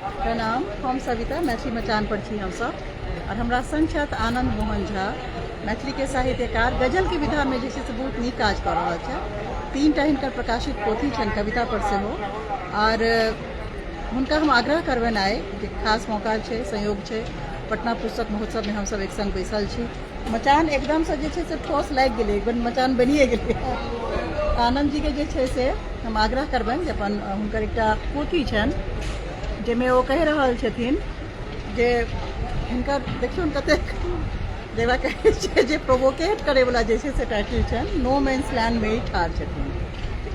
प्रणाम, हम सविता, मैथिली मचान पर छी हमसभ और हमरा संग छथि आनंद मोहन झा, मैथिलीके साहित्यकार, गजलके विधामे जे छै से बहुत नीक काज कऽ रहल छथि। 3टा हिनकर प्रकाशित पोथी छनि कविता पर सेहो। और हुनका हम आग्रह करबनि आइ जे खास मौका छै, संयोग छै, पटना पुस्तक महोत्सवमे हमसभ एक संग बैसल छी। मचान एकदमसँ जे छै से ठोस लागि गेलै, एक मचान बनिए गेलै। आनंद जीके जे छै से हम आग्रह करबनि जे अपन हुनकर एकटा पोथी छनि जाहिमे ओ कहि रहल छथिन जे हिनकर देखियौ कतेक जेकरा कहै छै जे प्रोवोकेट करैवला जे छै से टाइटल छनि, नो मेन्स लैंडमे ई ठाढ़ छथिन।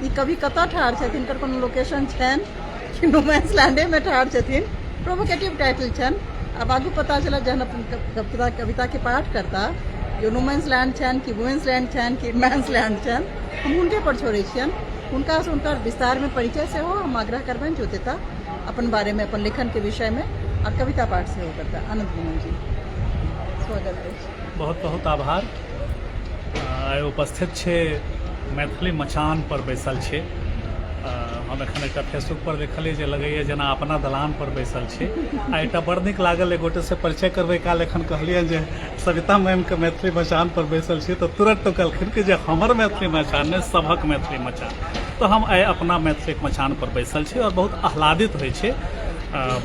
ई कभी कतऽ ठाढ़ छथिन, हिनकर कोनो लोकेशन छनि कि नो मेन्स लैंडेमे ठाढ़ छथिन? प्रोवोकेटिव टाइटल छनि। आब आगू पता चलत जहन अपन कविताके पाठ करता जे नो मेन्स लैंड छनि कि वुमेन्स लैंड छनि कि मेन्स लैंड छनि। हम हुनके पर छोड़ै छियनि, हुनकासँ हुनकर विस्तारमे परिचय सेहो हम आग्रह करबनि जे ओ देता अपन बारेमे, अपन लेखनके विषयमे, आओर कविता पाठ सेहो करता। आनंद मोहन जी, स्वागत अछि। बहुत बहुत आभार। आइ उपस्थित छै मैथिली मचान पर बैसल छी। हम एखन एकटा फेसबुक पर देखलियै जे लगैए जेना अपना दलान पर बैसल छी। आ एकटा बड़ नीक लागल, एक गोटेसँ परिचय करबै काल एखन कहलियनि जे सविता मैमके मैथिली मचान पर बैसल छी, तऽ तुरंत टोकलखिन कि जे हमर मैथिली मचान नहि, सभक मैथिली मचान। तऽ हम आइ अपना मैथिलीक मचान पर बैसल छी आओर बहुत आह्लादित होइ छी।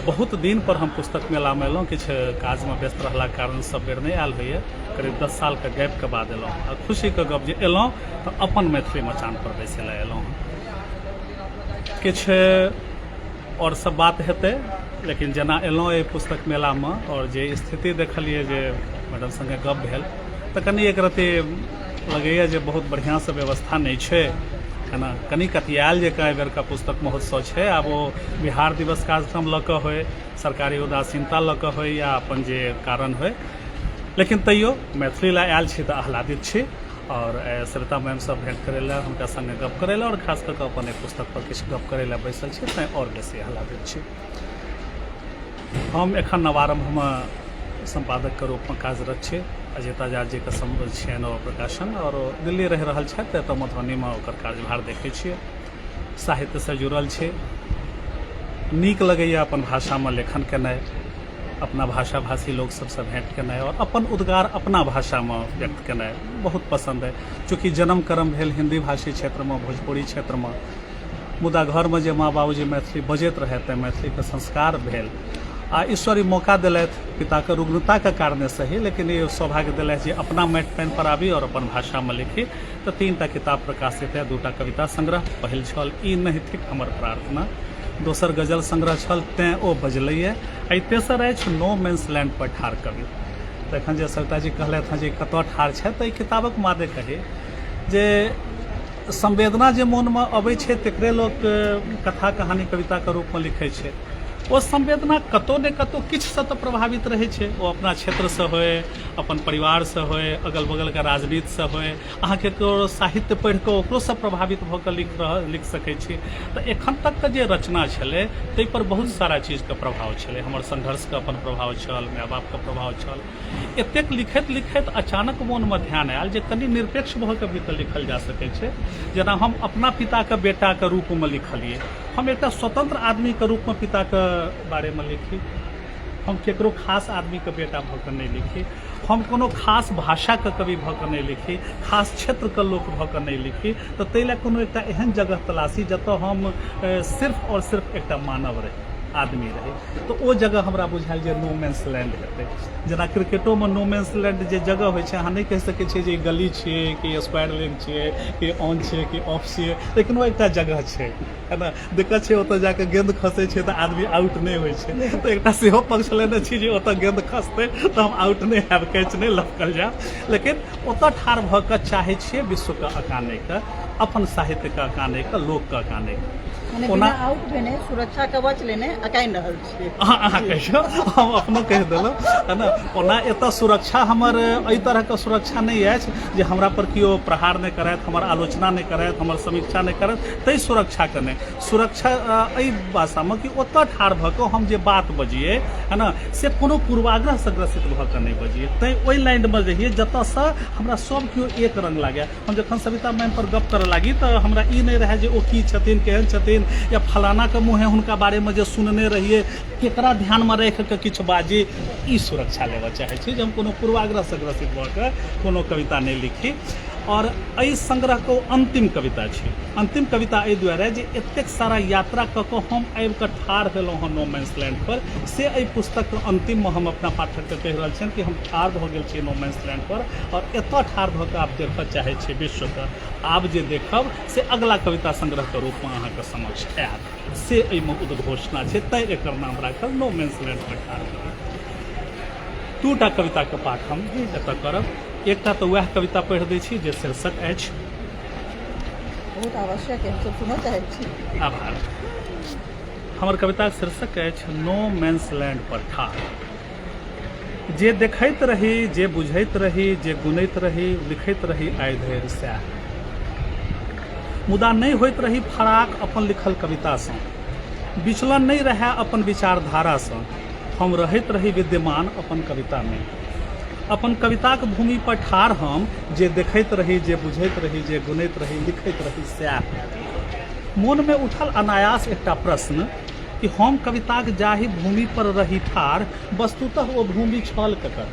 बहुत दिन पर हम पुस्तक मेलामे एलहुँ। किछु काजमे व्यस्त रहलाक कारण सब बेर नहि आयल होइए। करीब 10 सालके गैपके बाद एलहुँ आ खुशीके गप जे एलहुँ तऽ अपन मैथिली मचान पर बैसै लए एलहुँ। किछु आओर सब बात हेतै, लेकिन जेना एलहुँ एहि पुस्तक मेलामे आओर जे स्थिति देखलियै, जे मैडम सङ्गे गप भेल, तऽ कनि एक रति लगैए जे बहुत बढ़िआँसँ व्यवस्था नहि छै, है ने? कनि कतियायल जकाँ एहि बेरका पुस्तक महोत्सव छै। आब ओ बिहार दिवस कार्यक्रम लऽ कऽ होइ, सरकारी उदासीनता लऽ कऽ होइ या अपन जे कारण होइ, लेकिन तैयो मैथिली लए आयल छी तऽ आह्लादित छी। आओर सरिता मैम सब भेंट करै लए, हुनका सङ्गे गप करै लए आओर खास कऽ कऽ अपन एक पुस्तक पर किछु गप करै लए बैसल छी, तैँ आओर बेसी आह्लादित छी। हम एखन नवारम्भमे सम्पादकके रूपमे कार्यरत छी। अजित आजाद जीके छियनि ओ प्रकाशन आओर ओ दिल्ली रहि रहल छथि, एतऽ मधुबनीमे ओकर कार्यभार देखै छियै। साहित्यसँ जुड़ल छी, नीक लगैए अपन भाषामे लेखन केनाइ, अपना भाषा भाषी लोक सबसँ भेंट केनाइ आओर अपन उद्गार अपना भाषामे व्यक्त केनाइ बहुत पसन्द अइ। चूँकि जन्म कर्म भेल हिन्दी भाषी क्षेत्रमे, भोजपुरी क्षेत्रमे, मुदा घरमे जे माँ बाबूजी मैथिली बजैत रहथि तैँ मैथिलीके संस्कार भेल आ ईश्वर ई मौका देलथि, पिताके रुग्णताके कारणे सही, लेकिन ई सौभाग्य देलथि जे अपना माटि पानि पर आबी आओर अपन भाषामे लिखी। तऽ 3टा किताब प्रकाशित है, 2टा कविता संग्रह, पहिल छल ई नहि थिक हमर प्रार्थना, दोसर गजल संग्रह छल तैँ ओ बजलैए, आ ई तेसर अछि नो मेन्स लैंड पर ठाढ़ कवि। तऽ एखन जे सविता जी कहलथि हँ जे कतऽ ठाढ़ छथि, तऽ एहि किताबक मादे कही जे संवेदना जे मोनमे अबै छै तकरे लोक कथा कहानी कविताके रूपमे लिखै छै। ओ संवेदना कतहु ने कतहु किछुसँ तऽ प्रभावित रहै छै, ओ अपना क्षेत्रसँ होइ, अपन परिवारसँ होइ, अगल बगलके राजनीतिसँ होइ, अहाँ ककरो साहित्य पढ़ि कऽ ओकरोसँ प्रभावित भऽ कऽ लिख सकै छी। तऽ एखन तकके जे रचना छलै ताहिपर बहुत सारा चीजके प्रभाव छलै। हमर संघर्षके अपन प्रभाव छल, माय बापके प्रभाव छल। एतेक लिखैत लिखैत अचानक मोनमे ध्यान आयल जे कनि निरपेक्ष भऽ कऽ भी तऽ लिखल जा सकै छै। जेना हम अपना पिताके बेटाके रूपमे लिखलियै, हम एकटा स्वतंत्र आदमीके रूपमे पिताके बारेमे लिखी, हम केकरो खास आदमीके बेटा भऽ कऽ नहि लिखी, हम कोनो खास भाषाके कवि भऽ कऽ नहि लिखी, खास क्षेत्रके लोक भऽ कऽ नहि लिखी, तऽ ताहि लए कोनो एकटा एहन जगह तलाशी जतऽ हम सिर्फ आओर सिर्फ एकटा मानव रही, आदमी रही। तऽ ओ जगह हमरा बुझायल जे नो मेन्स लैंड हेतै। जेना क्रिकेटोमे नो मेन्स लैंड जे जगह होइ छै, अहाँ नहि कहि सकै छियै जे ई गली छियै कि स्क्वायर लेग छियै कि ऑन छियै कि ऑफ छियै, लेकिन ओ एकटा जगह छै, है ने? दिक्कत छै ओतऽ जाके गेंद खसै छै तऽ आदमी आउट नहि होइ छै। तऽ एकटा सेहो पक्ष लेने छी जे ओतऽ गेंद खसतै तऽ हम आउट नहि हैब, कैच नहि लपकल जायब, लेकिन ओतऽ ठाढ़ भऽ कऽ चाहै छियै विश्वके अकानैके, अपन साहित्यके अकानैके, लोकके अकानैके। मने ओना बिना आउट भेने सुरक्षा कवच लेने अकानि रहल छियै। अहाँ कहियौ, हम अपनो कहि देलहुँ, है ने? ओना एतऽ सुरक्षा हमर एहि तरहके सुरक्षा नहि अछि जे हमरा पर केओ प्रहार नहि करथि, हमर आलोचना नहि करथि, हमर समीक्षा नहि करथि, ताहि सुरक्षाके नहि। सुरक्षा एहि भाषामे कि ओतऽ ठाढ़ भऽ कऽ हम जे बात बजियै, है ने, से कोनो पूर्वाग्रहसँ ग्रसित भऽ कऽ नहि बजियै। तैँ ओहि लाइनमे रहियै जतऽसँ हमरा सब केओ एक रङ्ग लागए। हम जखन सविता मैम पर गप करऽ करऽ लागी तऽ हमरा ई नहि रहए जे ओ की छथिन, केहन छथिन, या फलानाके मुँहे हुनका बारेमे जे सुनने रहियै, केकरा ध्यानमे राखि कऽ किछु बाजी। ई सुरक्षा लेबऽ चाहै छी जे हम कोनो पूर्वाग्रहसँ ग्रसित भऽ कऽ कोनो कविता नहि लिखी। आओर एहि संग्रहके ओ अन्तिम कविता छै। अन्तिम कविता एहि दुआरे जे एतेक सारा यात्रा कऽ कऽ हम आबि कऽ ठाढ़ भेलहुँ हँ नो मैन्स लैंड पर, से एहि पुस्तकके अन्तिममे हम अपना पाठकके कहि रहल छियनि कि हम ठाढ़ भऽ गेल छी नो मैन्स लैंड पर, आओर एतऽ ठाढ़ भऽ कऽ आब देखऽ चाहै छी विश्वके। आब जे देखब से अगिला कविता संग्रहके रूपमे अहाँके समक्ष आयत, से एहिमे उद्घोषणा छै, तैँ एकर नाम राखल नो मैन्स लैंड पर ठाढ़ भेल। दूटा कविताके पाठ हम एतऽ करब। एकटा तऽ वएह कविता पढ़ि दै छी जे शीर्षक अछि। बहुत आवश्यक है, हमसब सुनऽ चाहै छी। आभार। हमर कविताक शीर्षक अछि नो मेन्स लैंड पर ठाढ़। जे देखैत रही, जे बुझैत रही, जे गुनैत रही, लिखैत रही आइ धरि सएह। मुदा नहि होइत रही फराक अपन लिखल कवितासँ। विचलन नहि रहए अपन विचारधारासँ। हम रहैत रही विद्यमान अपन कवितामे। अपन कविताक भूमि पर ठाढ़ हम जे देखैत रही, जे बुझैत रही, जे गुनैत रही, लिखैत रही सएह। मोनमे उठल अनायास एकटा प्रश्न कि हम कविताक जाहि भूमि पर रही ठाढ़, वस्तुतः ओ भूमि छल ककर?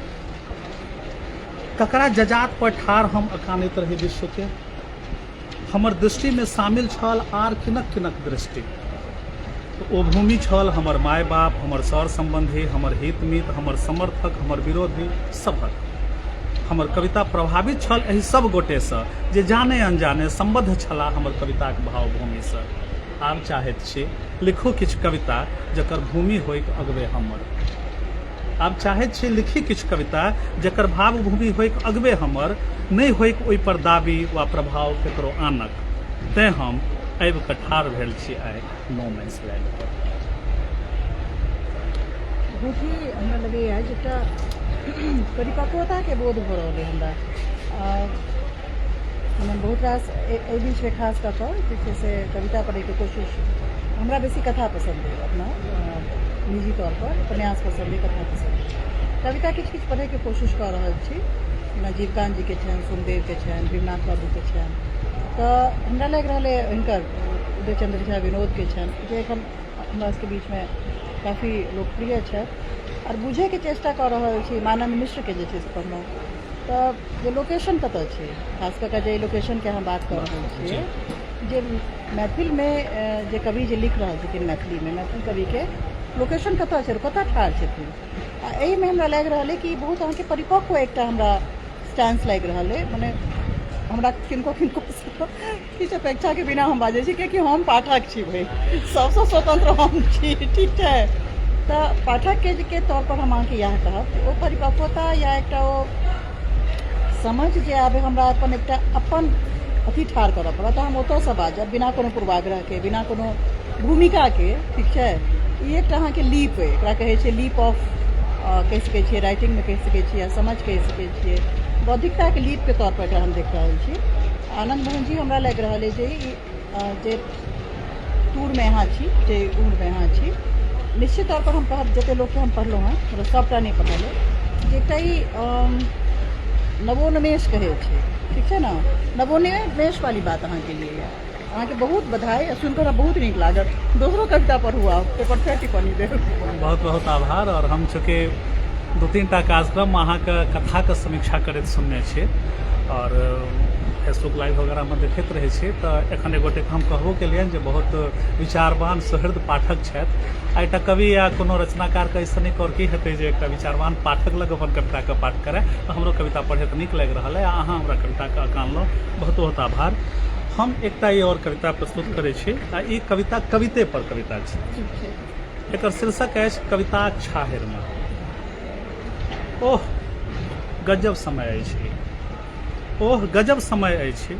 ककरा जजात पर ठाढ़ हम अकानैत रही विश्वके? हमर दृष्टिमे शामिल छल आर किनक किनक दृष्टि? ओ भूमि छल हमर माय बाप, हमर सर सम्बन्धी, हमर हित मित, हमर समर्थक, हमर विरोधी, सभक। हमर कविता प्रभावित छल एहि सब गोटेसँ जे जाने अनजाने सम्बद्ध छलाह हमर कविताक भावभूमिसँ। आब चाहैत छी लिखू किछु कविता जकर भूमि होइक अगबे हमर। आब चाहैत छी लिखी किछु कविता जकर भावभूमि होइक अगबे हमर, नहि होइक ओहि पर दाबी वा प्रभाव ककरो आनक। तेँ हम आबि कऽ ठाढ़ भेल छी आइ नो मैन्स लैंड पर। बहुत ही हमरा लगैए जे एकटा परिपक्वताके बोध भऽ रहल अइ हमरा। मने बहुत रास एहि बीचमे खास कऽ कऽ जे छै से कविता पढ़ैके कोशिश, हमरा बेसी कथा पसन्द अइ, अपना निजी तौरपर उपन्यास पसन्द अइ, कथा पसन्द अइ। कविता किछु किछु पढ़ैके कोशिश कऽ रहल छी, जेना जीवकान्त जीके छनि, सोमदेवके छनि, भीमनाथ बाबूके छनि, तऽ हमरा लागि रहल अइ हिनकर उदयचन्द्र झा विनोदके छनि जे एखन हमरा सबके बीचमे काफी लोकप्रिय छथि, आओर बुझैके चेष्टा कऽ रहल छी। मानन्द मिश्रके जे छै से पढ़लहुँ, तऽ जे लोकेशन कतऽ छै, खास कऽ कऽ जे लोकेशनके अहाँ बात कऽ रहल छियै, जे मैथिलमे जे कवि जे लिख रहल छथिन मैथिलीमे, मैथिल कविके लोकेशन कतऽ छै, कतऽ ठाढ़ छथिन? आ एहिमे हमरा लागि रहल अइ कि बहुत अहाँके परिपक्व एकटा हमरा स्टैंड लागि रहल अइ। मने हमरा किनको किनको किछु अपेक्षाके बिना हम बाजै छी, कियाकि हम पाठक छी भाइ, सबसँ स्वतंत्र हम छी, ठीक छै? तऽ पाठकके के तौरपर हम अहाँके इएह कहब कि ओ परिपक्वता या एकटा ओ समझ जे आब हमरा अपन एकटा अपन अथी ठाढ़ करऽ पड़त, हम ओतऽसँ बाजब बिना कोनो पूर्वाग्रहके, बिना कोनो भूमिकाके, ठीक छै? ई एकटा अहाँके लीप अइ, एकरा कहै छै लीप ऑफ कहि सकै छियै, राइटिंगमे कहि सकै छियै, समझ कहि सकै छियै, बौद्धिकताके लीपके तौरपर एकरा हम देख रहल छी। आनन्द मोहन जी, हमरा लागि रहल अइ जे ई जे टूरमे अहाँ छी, जे उम्रमे अहाँ छी, निश्चित तौरपर हम कहब जतेक लोकके हम पढ़लहुँ हेँ, मतलब सभटा नहि पढ़ल अइ, जे एकटा ई नवोन्मेष कहै छै, ठीक छै ने, नवोन्मेष वाली बात अहाँके लिए यऽ। अहाँके बहुत बधाई, आ सुनिकऽ हमरा बहुत नीक लागल। दोसरो कविता पढ़ू आब, ताहिपर फेर टिप्पणी देब। बहुत बहुत आभार। आओर हम चूँकि 2-3 टा कार्यक्रम अहाँके कथाके समीक्षा करैत सुनने छी आओर फेसबुक लाइव वगैरहमे देखैत रहै छी, तऽ एखन एक गोटेके हम कहबो केलियनि जे बहुत विचारवान सुहृद पाठक छथि, आ एकटा कवि या कोनो रचनाकारके एहिसँ नीक आओर की हेतै जे एकटा विचारवान पाठक लग अपन कविताके पाठ करय। तऽ हमरो कविता पढ़ैत नीक लागि रहल अइ आ अहाँ हमरा कविताके अकानलहुँ, बहुत बहुत आभार। हम एकटा ई आओर कविता प्रस्तुत करै छी, आ ई कविता कविते पर कविता छै। एकर शीर्षक अछि कविताक छाहरिमे। ओह गजब समय अछि, ओह गजब समय अछि,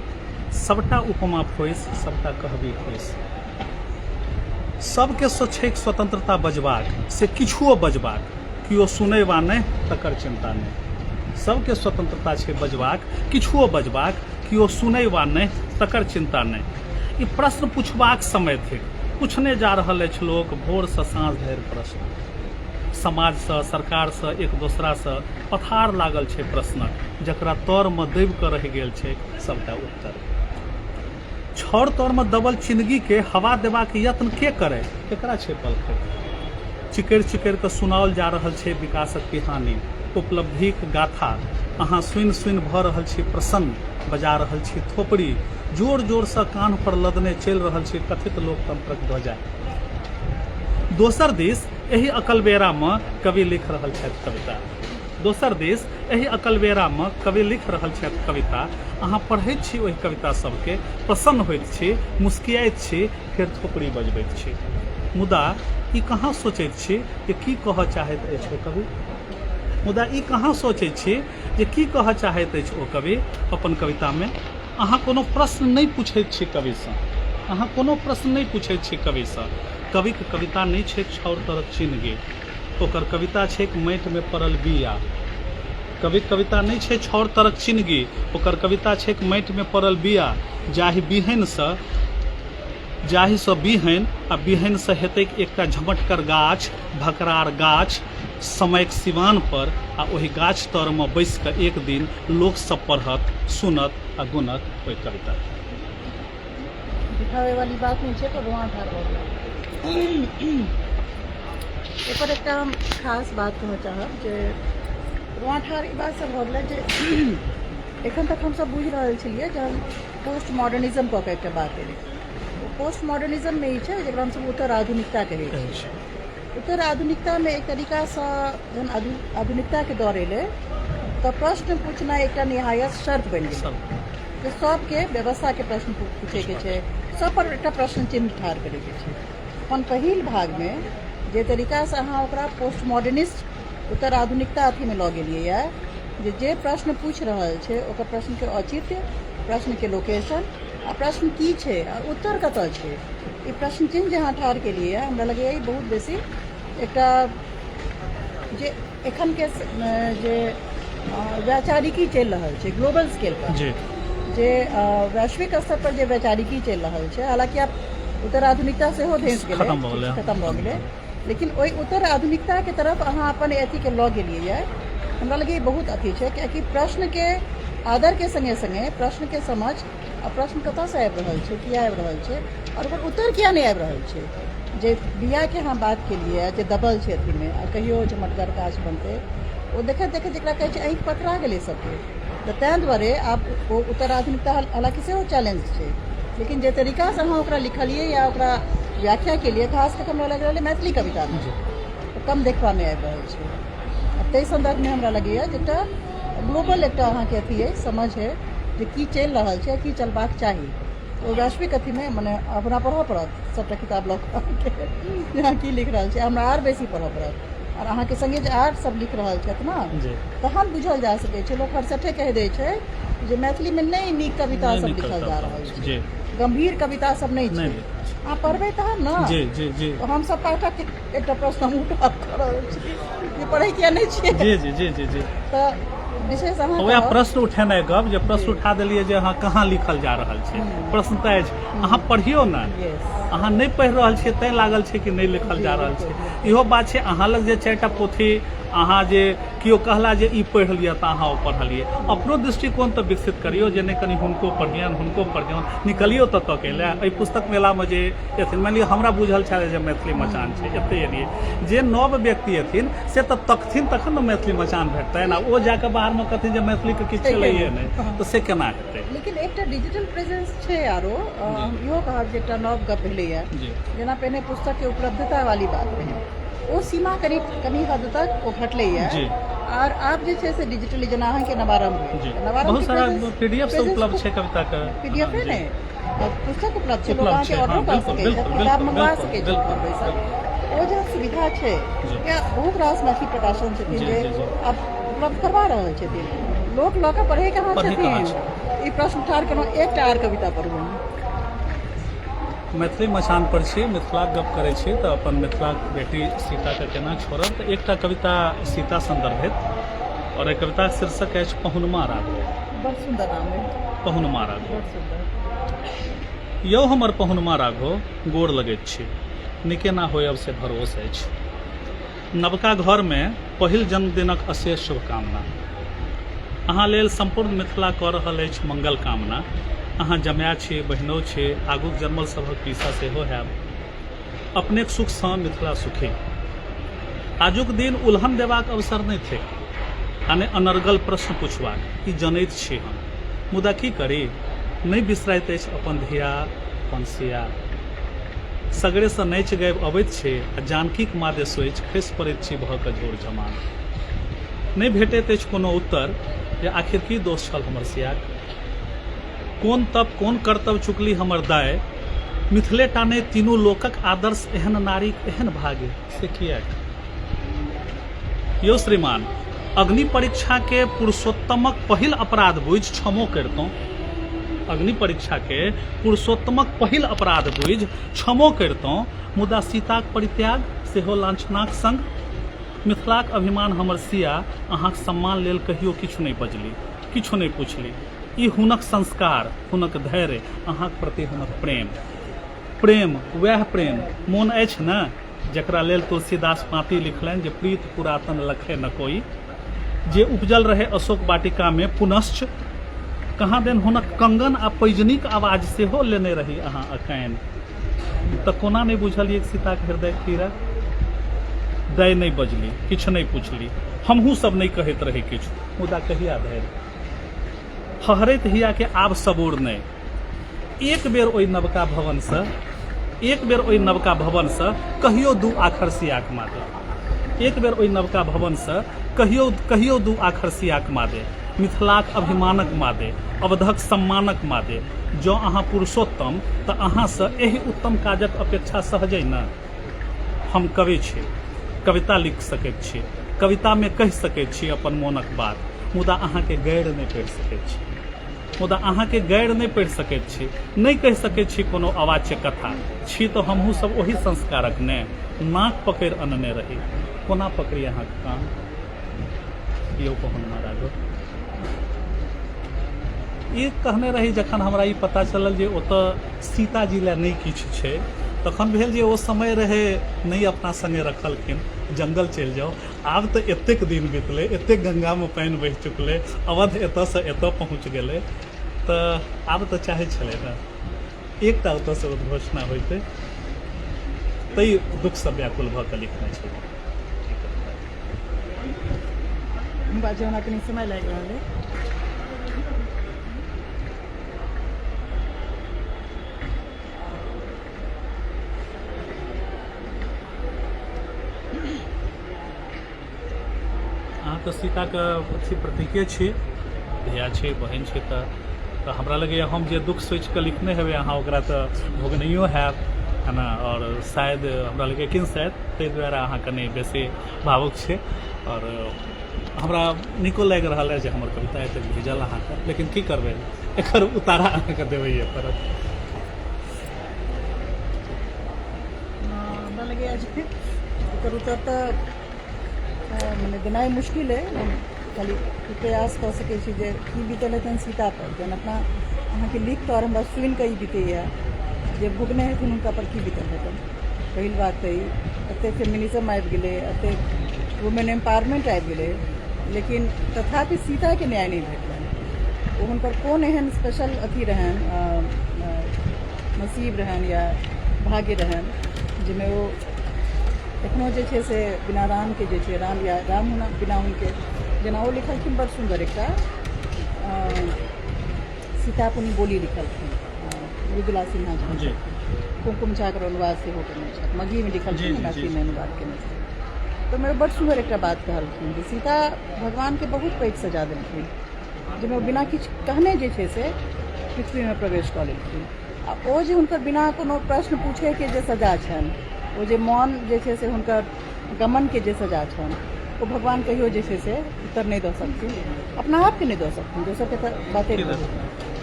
सबटा उपमा फूसि, सबटा कहबी फूसि। सबके छैक स्वतंत्रता बजबाक, से किछुओ बजबाक, केओ सुनै वा नहि तकर चिन्ता नहि। सबके स्वतंत्रता छै बजबाक, किछुओ बजबाक, केओ सुनै वा नहि तकर चिन्ता नहि। ई प्रश्न पुछबाक समय थिक। पुछने जा रहल अछि लोक भोरसँ साँझ धरि प्रश्न। समाजसँ, सरकारसँ, एक दोसरासँ पथार लागल छै प्रश्नक, जकरा तरमे दबि कऽ रहि गेल छैक सबटा उत्तर। छड़ तरमे दबल चिनगीके हवा देबाक यत्न के करय, केकरा छै पलखति? चिकरि चिकरि कऽ सुनाओल जा रहल छै विकासक पिहानी, उपलब्धिक गाथा। अहाँ सुनि सुनि भऽ रहल छी प्रसन्न, बजा रहल छी थोपड़ी, जोर जोरसँ कान्ह पर लदने चलि रहल छी कथित लोकतंत्रक ध्वजा। दोसर दिस एहि अकलबेरामे कवि लिख रहल छथि कविता। दोसर दिस एहि अकलबेरामे कवि लिख रहल छथि कविता। अहाँ पढ़ैत छी ओहि कविता सभके, प्रसन्न होइत छी, मुस्कियाइत छी, फेर थोपड़ी बजबैत छी। मुदा ई कहाँ सोचैत छी जे की कहऽ चाहैत अछि ओ कवि? मुदा ई कहाँ सोचैत छी जे की कहऽ चाहैत अछि ओ कवि अपन कवितामे? अहाँ कोनो प्रश्न नहि पुछैत छी कविसँ। अहाँ कोनो प्रश्न नहि पुछैत छी कविसँ। कविक कविता नहि छैक छाउर तरक चिनगी। ओकर कविता छैक माटिमे पड़ल बीया। कविक कविता नहि छै छाउर तरक चिनगी। ओकर कविता छैक माटिमे पड़ल बीया, जाहि बीहनिसँ जाहिसँ बीहनि आ बीहनिसँ हेतैक एकटा झमटगर गाछ, भकरार गाछ, समयक सिवान पर आ ओहि गाछ तरमे बैसि कऽ एक दिन लोक सब पढ़त, सुनत आ गुनत ओहि कविताके। दिखाबै वाली बात नहि छै पर रोआ ठाढ़ भऽ गेल। एहिपर एकटा हम खास बात कहऽ चाहब जे रोआ ठाढ़ ई बातसँ भऽ गेलै जे एखन तक हमसभ बुझि रहल छलियै जे हम पोस्ट मॉडर्निज्म कऽ कऽ एकटा बात एलै। पोस्ट मॉडर्निज्ममे ई छै जकरा हमसभ उत्तर आधुनिकता कहै छियै। उत्तर आधुनिकतामे एक तरीकासँ जहन आधुनिकताके दौर एलै तऽ प्रश्न पूछनाइ एकटा निहायत शर्त बनि गेलै जे सबके व्यवस्थाके प्रश्न पूछैके छै, सब पर एकटा प्रश्न चिन्ह ठाढ़ करैके छै। अपन पहिल भागमे जे तरीकासँ अहाँ ओकरा पोस्ट मॉडर्निस्ट उत्तर आधुनिकता अथीमे लऽ गेलियैए जे जे प्रश्न पूछि रहल छै ओकर प्रश्नके औचित्य, प्रश्नके लोकेशन आ प्रश्न की छै आ उत्तर कतऽ छै, ई प्रश्न चिन्ह जे अहाँ ठाढ़ केलियै हमरा लगैए ई बहुत बेसी एकटा जे एखनके जे वैचारिकी चलि रहल छै ग्लोबल स्केल पर, जे वैश्विक स्तर पर जे वैचारिकी चलि रहल छै, हालांकि आब उत्तर आधुनिकता सेहो धंसि गेलै, खतम भऽ गेलै, लेकिन ओहि उत्तर आधुनिकताके तरफ अहाँ अपन अथीके लऽ गेलियै, हमरा लगैए बहुत अथी छै। कियाकि प्रश्नके आदरके सङ्गे सङ्गे प्रश्नके समझ आ प्रश्न कतऽसँ आबि रहल छै, किया आबि रहल छै आओर ओकर उत्तर किया नहि आबि रहल छै। जे बियाके अहाँ बात केलियै जे दबल छै अथीमे आ कहियो झमटगर गाछ बनतै, ओ देखैत देखैत जकरा कहै छै आँखि पथरा गेलै सबके, तऽ ताहि दुआरे आब ओ उत्तर आधुनिकता हालाँकि सेहो चैलेंज छै, लेकिन जे तरीकासँ अहाँ ओकरा लिखलियै या ओकरा व्याख्या केलियै, खास कऽ हमरा लागि रहल अइ मैथिली कवितामे ओ कम देखबामे आबि रहल छै। आ ताहि सन्दर्भमे हमरा लगैए जे एकटा ग्लोबल एकटा अहाँके अथी अइ, समझ अइ जे की चलि रहल छै, की चलबाक चाही, ओ वैश्विक अथीमे मने अपना पढ़ऽ पड़त सभटा किताब लऽ कऽ जे अहाँ की लिख रहल छी। हमरा आर बेसी पढ़ऽ पड़त आओर अहाँके सङ्गे जे आर सब लिख रहल छथि ने, तहन बुझल जा सकै छै। लोक हरसठे कहि दै छै जे मैथिलीमे नहि नीक कविता सब लिखल जा रहल छै, गम्भीर कविता सब नहि छै। अहाँ पढ़बै तहन ने। जी जी जी हमसब पाठक एकटा प्रश्न हमहूँ ठाढ़ कऽ रहल छी जे पढ़ै किया नहि छियै। जी जी जी जी जी तऽ विशेष अहाँ वएह प्रश्न उठेनाइ गप जे प्रश्न उठा देलियै जे अहाँ कहाँ लिखल जा रहल छै, प्रश्न तऽ अछि, अहाँ पढ़ियौ ने। अहाँ नहि पढ़ि रहल छियै तैं लागल छै कि नहि लिखल जा रहल छै। इहो बात छै, अहाँ लग जे 4टा पोथी अहाँ जे केओ कहला जे ई पढ़ि लिअ तऽ अहाँ ओ पढ़लियै, अपनो दृष्टिकोण तऽ विकसित करियौ जे नहि कनि हुनको पढ़ियनि हुनको पढ़ियौन, निकलियौ तऽ तकै लए। एहि पुस्तक मेलामे जे एथिन, मानि लिअ हमरा बुझल छल जे मैथिली मचान छै, एतहि एलियै, जे नव व्यक्ति एथिन से तऽ तकथिन तखन ने मैथिली मचान भेटतनि, आ ओ जाकऽ बाहरमे कहथिन जे मैथिलीके किछु छलैए नहि, तऽ से केना हेतै। लेकिन एकटा डिजिटल प्रेजेंस छै, आरो हम इहो कहब जे एकटा नव गप भेलैए, जेना पहिने पुस्तकके उपलब्धता वाली बात रहै, ओ सीमा कनि कनि हद तक ओ घटलैए आर आब जे छै से डिजिटली, जेना अहाँके नवारम्भ भेल, नवारम्भ बहुत सारा पीडीएफ सब उपलब्ध छै कविताके, पीडीएफ नहि पुस्तक उपलब्ध छै, लोक अहाँके ऑर्डर कऽ सकै छै, किताब मंगवा सकै छै घर बैसल, ओ जे सुविधा छै, या बहुत रास मैथिली प्रकाशन छथिन जे आब उपलब्ध करवा रहल छथिन, लोक लऽ कऽ पढ़ै कहाँ छथिन? ई प्रश्न ठाढ़ केलहुँ। एकटा आर कविता पढ़ू। मैथिली मचान पर छी, मिथिलाक गप करै छी तऽ अपन मिथिलाक बेटी सीताके केना छोड़ब, तऽ एकटा कविता सीता सन्दर्भित, आओर एहि कविताक शीर्षक अछि पहुनमा राघव। बड़ सुन्दर नाम है, पहुनमा राघव। यौ हमर पहुनमा राघव, गोर लगैत छी, नीके ना होयब से भरोस अछि। नवका घरमे पहिल जन्मदिनक अशेष शुभकामना। अहाँ लेल सम्पूर्ण मिथिला कऽ रहल अछि मंगल कामना। अहाँ जमाए छी, बहिनो छी, आगूक जन्मल सभक पीसा सेहो हैब। अपनेक सुखसँ मिथिला सुखी। आजुक दिन उलहन देबाक अवसर नहि थिक आ ने अनर्गल प्रश्न पुछबाक, ई जनैत छी हम। मुदा की करी, नहि बिसराइत अछि अपन धिया, अपन सिया। सगरेसँ नाचि गाबि अबैत छी आ जानकीक मादे सोचि खसि पड़ैत छी भऽ कऽ झोर झमान। नहि भेटैत अछि कोनो उत्तर जे आखिर की दोष छल हमर सियाक। कोन तप कोन कर्तव्य चुकली हमर दाय, मिथिले टा नहि तीनू लोकक आदर्श एहन नारीक एहन भाग्य, से किएक? यौ श्रीमान, अग्नि परीक्षा के पुरुषोत्तमक पहिल अपराध बुझि क्षमो करितहुँ। अग्नि परीक्षा के पुरुषोत्तमक पहिल अपराध बुझि क्षमो करितहुँ, मुदा सीताक परित्याग सेहो लांछनाक संग। मिथिलाक अभिमान हमर सिया अहाँक सम्मान लेल कहियो किछु नहि बजली, किछु नहि पुछली। ई हुनक संस्कार, हुनक धैर्य, अहाँक प्रति हुनक प्रेम। प्रेम, वएह प्रेम, मोन अछि ने जकरा लेल तुलसीदास पाँती लिखलनि जे प्रीत पुरातन लखे न कोई, जे उपजल रहै अशोक वाटिकामे। पुनश्च कहाँ देन हुनक कंगन आ पैजनीक आवाज सेहो लेने रही अहाँ अकानि। तऽ कोना नहि बुझलियै सीताक हृदय पीड़ा? दय नहि बजली, किछु नहि पुछली। हमहूँ सब नहि कहैत रही किछु, मुदा कहिया धरि? फहरैत हियाके आब सबूर नहि। एक बेर ओहि नवका भवनसँ, एक बेर ओहि नवका भवनसँ कहियो दू आखर सियाक मादे। एक बेर ओहि नवका भवनसँ कहियो कहियो दू आखर सियाक मादे, मिथिलाक अभिमानक मादे, अवधक सम्मानक मादे। जँ अहाँ पुरुषोत्तम तऽ अहाँसँ एहि उत्तम काजक अपेक्षा सहजै ने। हम कवि छी, कविता लिख सकैत छी, कवितामे कहि सकैत छी अपन मोनक बात, मुदा अहाँके गैर नहि पढ़ि सकैत छी। मुदा अहाँके गैर नहि पढ़ि सकैत छी, नहि कहि सकैत छी कोनो अवाच्य कथा। छी तऽ हमहूँ सब ओही संस्कारक ने, नाक पकड़ि अनने रही। कोना पकड़ी अहाँक कान? यौ पहुन महाराजो। ई कहने रही जखन हमरा ई पता चलल जे ओतऽ सीताजी लए नहि किछु छै, तखन भेल जे ओ समय रहै नहि अपना सङ्गे रखलखिन, जङ्गल चलि जाउ। आब तऽ एतेक दिन बितलै, एतेक गङ्गामे पानि बहि चुकलै, अवध एतऽसँ एतऽ पहुँच गेलै, तऽ आब तऽ चाहै छलै ने एकटा ओतऽसँ उद्घोषणा होइतै। ताहि दुःखसँ व्याकुल भऽ कऽ लिखने छलहुँ। बाजै हमरा कनि समय लागि रहल अइ। अहाँ तऽ सीताके अथी प्रतीके छी, धिया छी, बहिन छी, तऽ हमरा लगैए हम जे दुःख सोचिकऽ लिखने हेबै अहाँ ओकरा तऽ भोगनैयो हैब, है ने? आओर शायद हमरा लगैए कि शायद ताहि दुआरे अहाँ कनि बेसी भावुक छी। आओर हमरा नीको लागि रहल अइ जे हमर कविता एतेक भिजल अहाँके, लेकिन की करबै, एकर उतारा अहाँके देबैए पड़त। हमरा लगैए जे एकर उत्तर तऽ मने देनाइ मुश्किल अइ। हम खाली प्रयास कऽ सकै छी जे की बीतल हेतनि सीतापर, जहन अपना अहाँके लिख कऽ आओर हमरा सुनिकऽ ई बीतैए जे भोगने हेथिन हुनका पर की बीतल हेतनि। पहिल बात तऽ ई एतेक फेमिनिज्म आबि गेलै, एतेक वुमेन एम्पावरमेंट आबि गेलै, लेकिन तथापि सीताके न्याय नहि भेटलनि। ओ हुनकर कोन एहन स्पेशल अथी रहनि, नसीब रहनि या भाग्य रहनि जाहिमे ओ एखनो जे छै से बिना रामके जे छै, राम या राम हुनक बिना हुनके, जेना ओ लिखलखिन बड़ सुन्दर एकटा सीता पुनि बोली लिखलखिन मृदुला सिन्हा जी, कुमकुम झाकर अनुवाद सेहो केने छथि, मगहीमे लिखलखिन, मैथिलीमे अनुवाद केने छथि। तऽ ओहिमे बड़ सुन्दर एकटा बात कहलखिन जे सीता भगवानके बहुत पैघ सजा देलखिन जाहिमे ओ बिना किछु कहने जे छै से पृथ्वीमे प्रवेश कऽ लेलखिन। आ ओ जे हुनकर बिना कोनो प्रश्न पूछैके जे सजा छनि, ओ जे मौन जे छै से हुनकर गमनके जे सजा छनि, ओ भगवान कहियो जे छै से उत्तर नहि दऽ सकथिन, अपना आपके नहि दऽ सकथिन, दोसरके तऽ बाते नहि।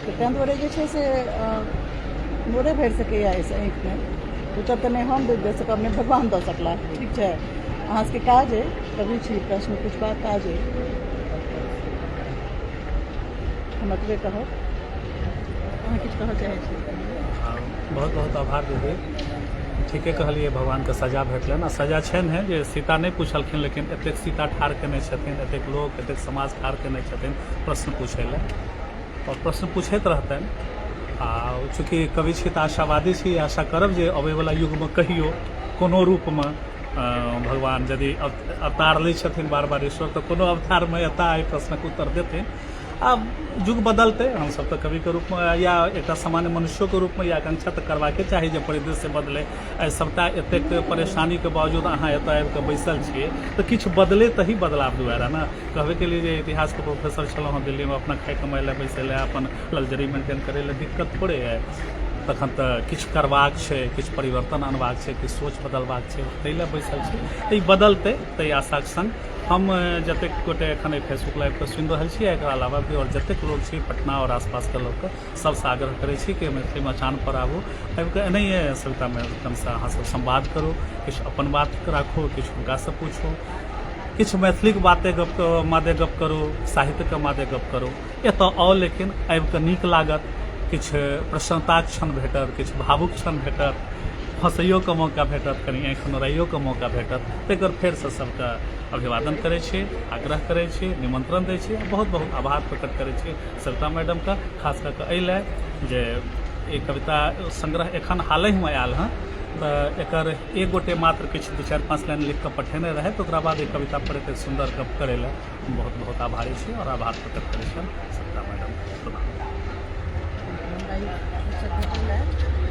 तऽ ताहि दुआरे जे छै से नोरे भरि सकैए एहिसँ आँखिमे। उत्तर तऽ नहि हम दऽ सकब, नहि भगवान दऽ सकला। ठीक छै, अहाँ सबके काज अइ, कवि छी, प्रश्न पुछबाक काज अइ, हम एतबे कहब। अहाँ किछु कहऽ चाहै छी? बहुत बहुत आभार दीदी। ठीके कहलियै, भगवानके सजा भेटलनि आ सजा छनि हे जे सीता नहि पुछलखिन, लेकिन एतेक सीता ठाढ़ केने छथिन, एतेक लोक, एतेक समाज ठाढ़ केने छथिन प्रश्न पूछै लए, आओर प्रश्न पूछैत रहतनि। आ चूँकि कवि छी तऽ आशावादी छी, आशा करब जे अबैवला युगमे कहियो कोनो रूपमे भगवान यदि अवतार लै छथिन बार बार ईश्वर, तऽ कोनो अवतारमे एता, एहि प्रश्नक उत्तर देथिन। आब युग बदलतै। हमसभ तऽ कविके रूपमे या एकटा सामान्य मनुष्योके रूपमे ई आकांक्षा तऽ करबाके चाही जे परिदृश्य बदलै। आइ सभटा एतेक परेशानीके बावजूद अहाँ एतऽ आबि कऽ बैसल छियै तऽ किछु बदलै तही बदलाव द्वारा ने। कहबे केलियै जे इतिहासके प्रोफेसर छलहुँ हँ दिल्लीमे, अपना खाइ कमाइ लए, बैसै लए, अपन लग्जरी मेंटेन करै लए दिक्कत थोड़े अइ। तखन तऽ किछु करबाक छै, किछु परिवर्तन अनबाक छै, किछु सोच बदलबाक छै, ताहि लए बैसल छी। तऽ ई बदलतै ताहि आशाके सङ्ग हम जतेक गोटे एखन एहि फेसबुक लाइवके सुनि रहल छी, एकरा अलावा भी आओर जतेक लोक छी पटना आओर आसपासके लोकके, सबसँ आग्रह करै छी कि मैथिली मचानपर आबू। आबिकऽ एनाहिए सविता मैडमसँ अहाँसब संवाद करू, किछु अपन बात राखू, किछु हुनकासँ पूछू, किछु मैथिलीके बाते गप मादे गप करू, साहित्यके मादे गप करू। एतऽ आउ, लेकिन आबिकऽ नीक लागत, किछु प्रसन्नताक क्षण भेटत, किछु भावुक क्षण भेटत, हँसैयोके मौका भेटत, कनि आँखि नोराइयोके मौका भेटत। ताहि फेरसँ सबके अभिवादन करै छी, आग्रह करै छी, निमंत्रण दै छी, बहुत बहुत आभार प्रकट करै छी सविता मैडमके, खास कऽ कऽ एहि लए जे ई कविता संग्रह एखन हालहिमे आयल हँ, तऽ एकर एक गोटे मात्र किछु 2-4-5 लाइन लिख कऽ पठेने रहै, तऽ ओकरा बाद ई कविता पर एतेक सुन्दर गप करै लए हम बहुत बहुत आभारी छी आओर आभार प्रकट करै छियनि सविता मैडम। प्रणाम। हमरा ई फुर्सत भेटल है।